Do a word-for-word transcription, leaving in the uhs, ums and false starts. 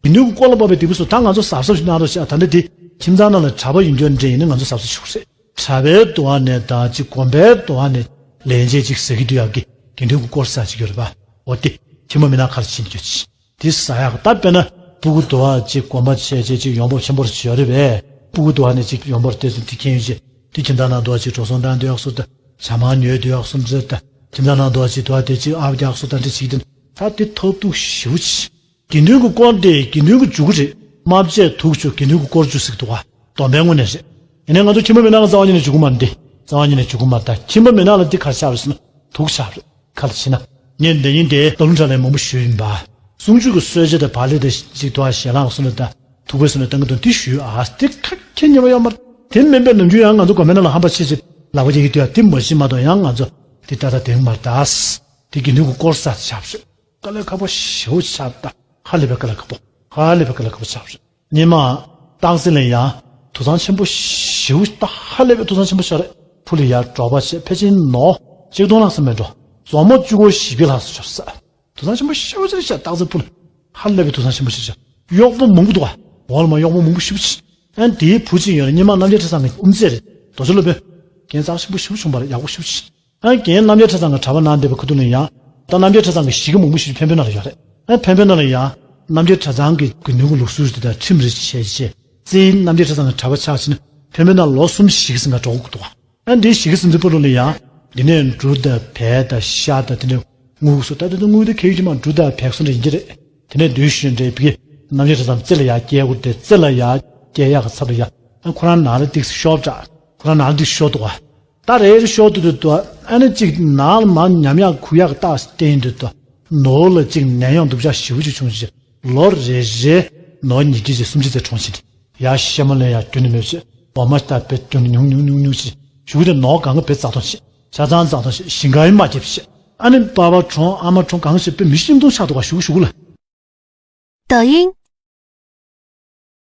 དགེ་འདུན་གྱི་སྐོར་ལ་དཔག་པའི་སྡིག་པ་སོགས་ད་ང་ཚོ་གཟབ་གཟབ་ཞིག་གནང་རོགས་ཞེས། ད་ལྟ་འདི་ཁྱིམ་ཚང་ནང་ལ་གྲྭ་པ་ཡིན་རྒྱུ་འདྲ་ཡིན་ན་ང་ཚོ་གཟབ་གཟབ་ཞུ་དགོས་རེད། གྲྭ་པའི་འདུལ་བ་ནས་ད་ཅིག་དགོན་པའི་འདུལ་བ་ནས་ལན་ཆད་ཅིག་ཟ་གི་འདུག་ཡག་གི། དགེ་འདུན་གྱི་སྐོར་ཟ་ཅིག་ཡོད་རེད་པ། འོ་དེ་ཁྱིམ་པ་མི་ནག་ཁར་ཕྱིན་རྒྱུ་ཅིག་དེ་ཟ་ཡག་ད་དཔེར་ན་སྤུ་གུ་འདུལ་བ་ཅིག་དགོན་པ་བྱས་བྱས་ཅིག་ཡོང་འབབ་ཆེན་པོར་བྱས་ཡོད་རེད་པས། སྤུ་གུ་འདུལ་བ་ནས་ཅིག་ཡོང་འབབ་དེ་ཚོ་དེ་ཁྱེད་ཡོད་ཅིག་དེ་ཁྱིམ་ཚང་ནང་འདུལ་བ་ཅིག་འགྲོ་སོང་བཏང་འདུག་ཡག་སོ། ད་ཇ་མང་ཉོས་འདུག་ཡག་སོ་འདྲ། ད་ཁྱིམ་ཚང་ནང་འདུལ་བ་ཅིག་འདུལ་བ་དེ་ཅིག་ཨ་བ་དེ་ཡག་སོ་ད་འདྲ་ཅིག་དེ་ད་དེ་ཐབས་སྡུག་ཞེ་པོ་ཅིག་དགེ་འདུན་གྱི་སྐོར་དེ་དགེ་འདུན་གྱི་འཇུག་གི་རེད། དམར་ཆས་དུག་ཆུ་དགེ་འདུན་གྱི་སྐོར་འཇུག་ཟེར་གྱི་འདུག་ག། སྡོམ་པའི་ངོས་ནས་རེད། ཡིན་ནའི་ང་ཚོ་ཁྱིམ་པ་མི་ནག་ལ་རྩ་བ་ཉིད་ནས་འཇུག་གི་མ་རེད། འདི་རྩ་བ་ཉིད་ནས་འཇུག་གི་མ་རེད། ད་ཁྱིམ་པ་མི་ནག་ལ་འདི་ག་རེ་ཆགས་རེད་ཟེར་ན་དུག་ཆགས་རེད། ག་ལ་ཕྱིན་ན་ངས་འདི་ཉིན་དེ་སྟག་ལུང་གྲྭ་ལའི་མང་པོ་ཞུས་ཡིན་པ། གསུང་ཆོས་ཀྱི་གསོལ་ཇ་དང་བག་ལེབ་དང་ཅིག་དུ་བ་ཞལ་ལག་སོགས་ནས་ད་ཐུག་པའི་སོགས་ནས་བཏང་གི་འདུག་འདི་ཞུས་ཨ། འདི་ག་གེ་ཉེས་པ་ཡོད་མ་རེད། དེ་མིན་པའི་ནམ་རྒྱུན་ཡང་ང་ཚོ་དགོན་པའི་ནང་ལ་ཧམ་པ་ཆེ་ཆེ་ལག་པ་རྒྱག་གི་འདུག་ཡ། འདི་མ་ཤེས་མ་གཏོགས་ཡང་ང་ཚོ་འདི་ད་ལྟ་དེང་མ་རེད་ད། འདི་དགེ་འདུན་གྱི་སྐོར་ཟ་ཆགས་རེད། དཀའ་ལས་ཁག་པོ་ཞེ་པོ་ཆགས་ད། ཧ་ལས་པའི་དཀའ་ལས་ཁག་པོ། ཧ་ལས་པའི་དཀའ་ལས་ཁག་པོ་ཆགས་རེད། ཉི་མ་སྟག་འཛིན་ལ་ཡང་དུག་ཚང་ཆེན་པོ་ཞེ་པོ་ད། ཧ་ལས་པའི་དུག་ཚང་ཆེན་པོ་ཆགས་རེད། ཕུ་ལ་ཡར་འབྲོག་པ་བྱས་ཕལ་ཆེར་ནོར་གཅིག་སྟོང་ལྷག་ཙམ་མེད་འགྲོ། མཛོ་མོ་བཅུ་གོ་བཞི་བརྒྱ་ལྷག་ཙམ་ཤོར་ས། དུག་ཚང་ཆེན་པོ་ཞེ་པོ་ཅིག་ཆགས། སྟག་འཛིན་ཕུ་ལ་ཧ་ལས་པའི་དུག་ཚང་ཆེན་པོ་ཞིག་ཆགས། གཡོག་པོ་མང་པོ་འདུག་ག། འོག་ལ་མ་གཡོག་པོ་མང་པོ་ཞེ་པོ་ཅིག་ཨ་ནི་དེའི་བུ་གཅིག་ཡོད་རེད། སྔོན་མ་རྣམ་རྒྱལ་ཁྲི་བཟང་གི་དབུ་མཛད་རེད། རྡོ་རྗེ་སློབ་དཔོན། རྒན་རྩ་ཞིམ་པོ་ཞིམ་པོ་བྱུང་བ་རེད། ཡག་པོ་ཞིམ་པོ་ཞིག་ཨ་རྒན་རྣམ་རྒྱལ་ཁྲི་བཟང་གི་གྲྭ་པ་ནང་བསྡད་པའི་ཁ་ཐུག་ལ་ཡང་། ད་རྣམ་རྒྱལ་ཁྲི་བཟང་གི་གཞིས་ཀ་མང་པོ་ཞིག་འཕན་པོའི་ནང་ལ་ཡོད་རེད། ཨ་འཕན་པོའི་ནང་ལ་ཡང་། རྣམ་རྒྱལ་གྲྭ་ཚང་གི་དགེ་འདུན་གྱི་ལུགས་སྲོལ་དེ་དང་ཁྲིམས་རེ་བྱས་བྱས། རྩེའི་རྣམ་རྒྱལ་ཁྲི་བཟང་གི་གྲྭ་པ་ཆགས་ཕྱིན་ན་འཕན་པོའི་ནང་ལོ་གསུམ་གཞིས་ཀ་ཟིན་ག་འགྲོ་དགོས་འདུག་ཨ་འདིའི་གཞིས་ཀ་ཟིན་དུས་པོ་ལོ་ལ་ཡང་། འདི་ནས་འབྲུ་དང་བལ་དང་ཤ་དང་དེ་ནས་དངུལ་སོགས། ད་དེ་ཚོ་དངུལ་དེ་གལ་ཆེ་མ་འབྲུ་དང་བལ་སོགས་འདྲ་ཡིན་གྱི་རེད། དེ་ནས་བདུད་ཤོད་འདྲའི་བི་གེ་རྣམ་རྒྱལ་ཁྲི་བཟང་རྩེ་ལ་ཡར་བསྐྱལ་དགོས་ཏེ། རྩེ་ལ་ཡར་བསྐྱལ་ཡག་གི་ཚབ་ལ་ཡར། ཨ་ཁོ་རང་ནང་ལ་ཏིག་ཤོར་དྲགས། ཁོ་རང་ནང་ལ་ཏིག་ཤོར་འདུག་ག། ད་རེ་རེ་ཤོར་དུས་དུས་དུ་ཨ་ནི་གཅིག་ནང་ལ་མར་ཉམས་ཡག་ཁུག་ཡག་གི་རྟགས་བསྟན་དུས་དུ་ནོར་ལ་གཅིག་ནད་གཡོག་སྡུག་ཅག་ཞེ་པོ་ཅིག་བྱུང་ཞིང་། ལོ་རེ་རེ་ནོར་ཉིས་བརྒྱ་ཅིག་སུམ་བརྒྱ་ཙམ་གྲོངས་ཕྱིན། ཡ་ཤ་མ་ལེན་ཡ་རྒྱུ་ནི་མེད་ཅིག་འོ་མ་ལྟ་བུ་རྒྱུ་ནི་ཉུང་ཉུང་ཉུང་ཉུང་ཅིག་ཞུ་གི་དེ་ནོར་གང་ག་བེ་བཙག་འཐུང་བྱེད། ཆ་ཚང་བཙག་འཐུང་བྱེད། ཞིང་ཁ་ཡི་མ་རྒྱབ་བྱེད། ཨ་ནི་པ་ཕ་གྲོངས་ཨ་མ་གྲོངས་གང་བྱེད་པའི་མི་ཤིང་ཐུང་ཆགས་འདུག་ག། ཞུ་གི་ཞུ་གི་ལ། 抖音